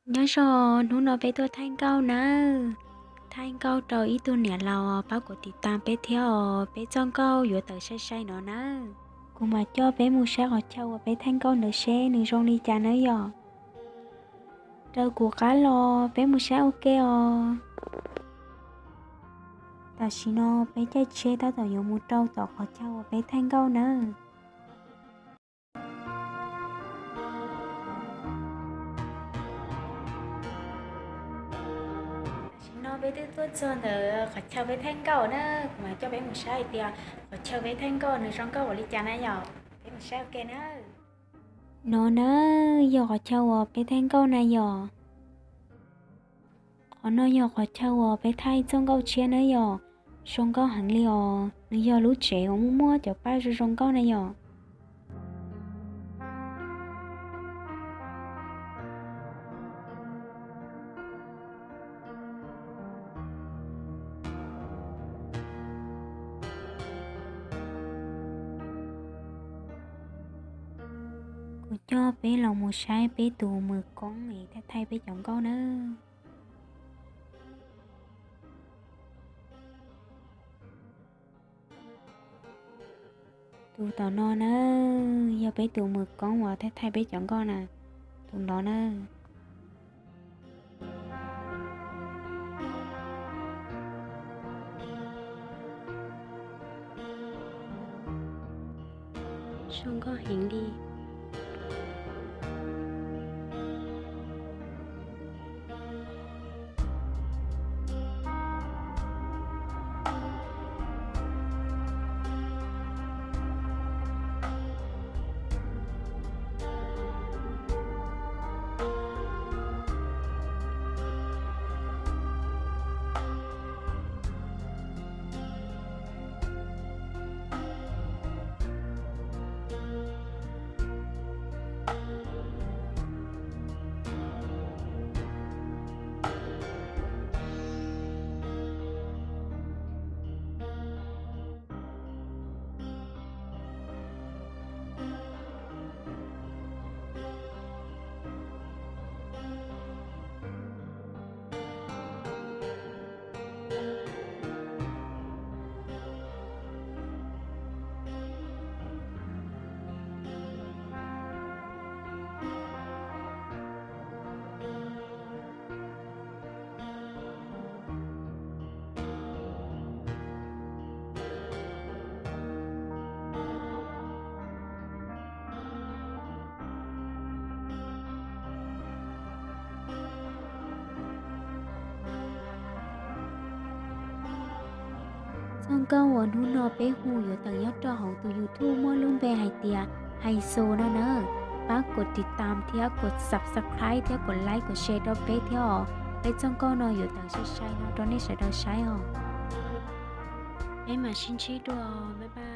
Nyob zoo, hnub no peb tuaj thaij nkauj nawb. Thaij nkauj rau ib tug niam laus pab kuv tiv tas peb thiab os, peb txoj nkauj yuav tawm sai sai no nawb. Kuv mam coj peb mus saib qhov chaw uas peb thaij nkauj ntawd seb nws zoo li cas nawb yom. Raws kuv qab los peb mus saib ua ke os. Tam sim no peb caij tsheb tab tom yuav mus rau tom qhov chaw uas peb thaij nkauj nawb. Tam sim no peb twb tuaj txog ntawm qhov chaw peb thaij nkauj na, kuv mam coj peb mus saib hais tias qhov chaw peb thaij nkauj nws zoo nkauj ua li cas na yom. Peb mus saib ua ke na. No na, yog qhov chaw uas peb thaij nkauj na yom. Qhov no yog qhov chaw uas peb thaij txoj nkauj tshiab na yom. Zoo nkauj heev li os, nws yog lub tsev uas muaj muaj cov paj zoo zoo nkauj na yom. Kuv coj peb los mus saib peb tus mws koob es thaij thaij peb cov nkauj na. Tus tom no na, yog peb tus mws koob uas thaij thaij peb cov nkauj na, tus no na. Zoo nkauj heev li. Txoj nkauj uas hnub no peb hu yuav tawm nyob rau hauv tus YouTube muaj lub npe hais tias Hais Xus no na. Pab kom tiv tam thiab kom subscribe thiab kom like kom share rau peb thiab os. Peb txoj nkauj no yuav tawm sai sai no rau nej sawv daws saib os. Peb mam sib ntsib dua, bye bye.